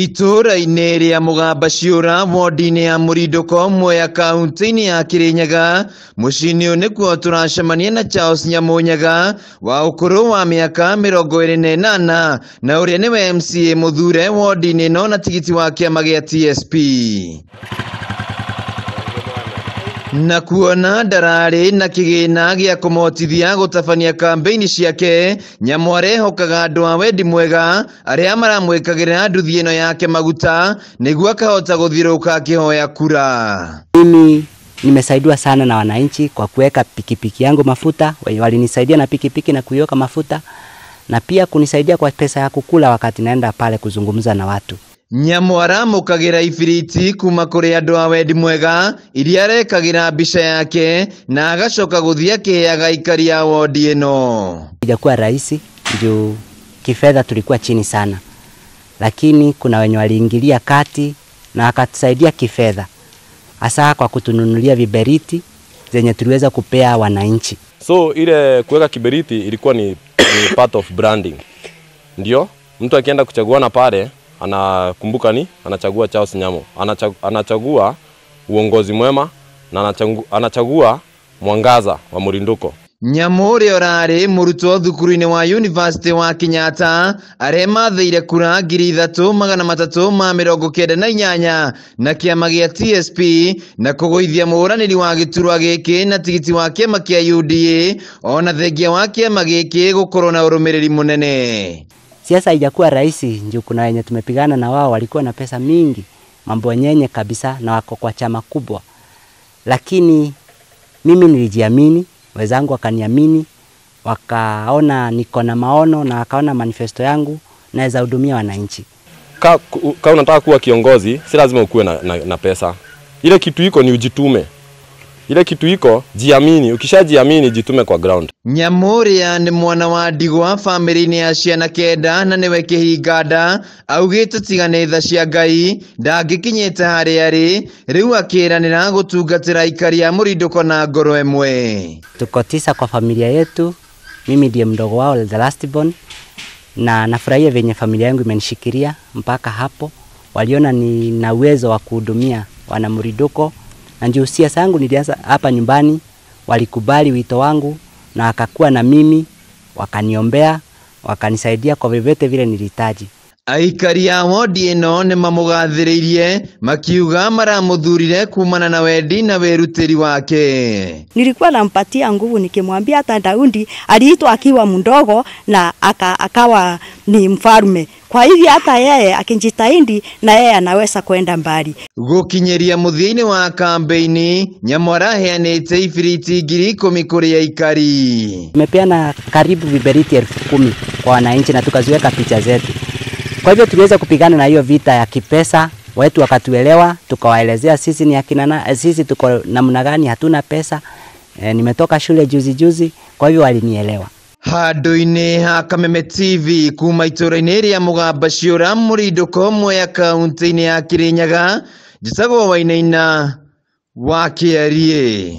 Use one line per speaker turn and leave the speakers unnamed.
Itũũra-inĩ rĩa Mũgamba Ciũra wodi-inĩ ya Mũrindũko Mwea kaunti-inĩ ya Kĩrĩnyaga mũciĩ-inĩ ũyũ nĩkuo tũracemania na Charles Nyamũnyaga wa ũkũrũ wa mĩaka 28 na ũrĩa nĩwe MCA mũthure wodi-inĩ ĩno na tigiti wa kĩama gĩa TSP. Na kuona ndararĩ na kĩgĩna gĩa kũmũhotithia gũtabania kambeini ciake, Nyamũ arehokaga andũ a wendi mwega arĩa maramwĩkagĩra nduthi ĩno yake maguta nĩguo akahota gũthiũrũrũka akĩhoya kura.
Mimi nimesaidiwa sana na wananchi kwa kuweka pikipiki yangu mafuta, walinisaidia na pikipiki na kuiweka mafuta na pia kunisaidia kwa pesa ya kukula wakati naenda pale kuzungumza na watu.
Nyamũ aramũkagĩra ibiriti kuma kũrĩ andũ a wendi mwega iria arekagĩra mbica yake na agacoka gũthiĩ akĩheaga aikari a wodi ĩno.
Haijakuwa rahisi juu kifedha tulikuwa chini sana, lakini kuna wenye waliingilia kati na wakatusaidia kifedha, hasa kwa kutununulia viberiti zenye tuliweza kupea wananchi.
So ile kuweka kiberiti ilikuwa ni part of branding. Ndio mtu akienda kuchaguana pale anakumbuka ni anachagua Charles Nyamu, anachagua uongozi mwema na anachagua mwangaza wa Mũrindũko.
Nyamu ũrĩa ũrarĩ mũrutwo thukuru-inĩ wa University wa Kenyatta arĩa mathĩire kura 3398 na kĩama gĩa TSP na kũgũithia mũhũranĩri wa gĩturwa gĩkĩ na tigiti wa kĩama kĩa UDA ona thengia wa kĩama gĩkĩ gũkorwo na ũrũmĩrĩri mũnene.
Siasa haijakuwa rahisi juu kuna wenye tumepigana na wao walikuwa na pesa mingi, mambo nyenye kabisa na wako kwa chama kubwa. Lakini mimi nilijiamini, wenzangu wakaniamini, wakaona niko na maono na wakaona manifesto yangu naweza hudumia wananchi.
Ka unataka kuwa kiongozi, si lazima ukuwe na pesa. Ile kitu iko ni ujitume. Ile kitu iko jiamini, ukishajiamini jitume kwa ground.
Nyamu ũrĩa nĩ mwana wa ndigwa bamĩrĩ-inĩ ya ciana 9 na nĩwe kĩhinganda augĩte tiga nĩ tha cia Ngai ndangĩkinyĩte harĩa arĩ rĩu akĩranĩra gũtungatĩra aikari a Mũrindũko na ngoro ĩmwe.
Tuko 9 kwa familia yetu, mimi ndiye mdogo wao, the last born, na nafurahia venye familia yangu imenishikilia mpaka hapo. Waliona nina uwezo wa kuhudumia wana Mũrindũko. Na ndio siasa yangu nilianza hapa nyumbani, walikubali wito wangu na wakakuwa na mimi, wakaniombea, wakanisaidia kwa vyovyote vile nilihitaji.
Aikari a wodi ĩno nĩ mamũgathĩrĩirie makiuga maramũthurire kumana na wendi na wĩrutĩri wake.
Nilikuwa nampatia nguvu nikimwambia hata Daudi aliitwa akiwa mdogo na akawa ni mfalme. Kwa hivyo hata yeye akijitahidi na yeye anaweza kwenda mbali.
Gũkinyĩria mũthia-inĩ wa kambeini, Nyamu araheanĩte ibiriti 10,000 kũrĩ aikari.
Tumepeana karibu viberiti 10,000 kwa wananchi na tukaziweka picha zetu. Kwa hivyo tuliweza kupigana na hiyo vita ya kipesa, wetu wakatuelewa, tukawaelezea sisi ni akina na sisi tuko namna gani, hatuna pesa. Nimetoka shule juzi juzi, kwa hivyo walinielewa.
Handũ-inĩ ha Kameme TV kuma itũũra-inĩ rĩa Mũgamba Ciũra Mũrindũko Mwea kaunti-inĩ ya Kĩrĩnyaga, njĩtagwo Wainaina wa Kĩariĩ.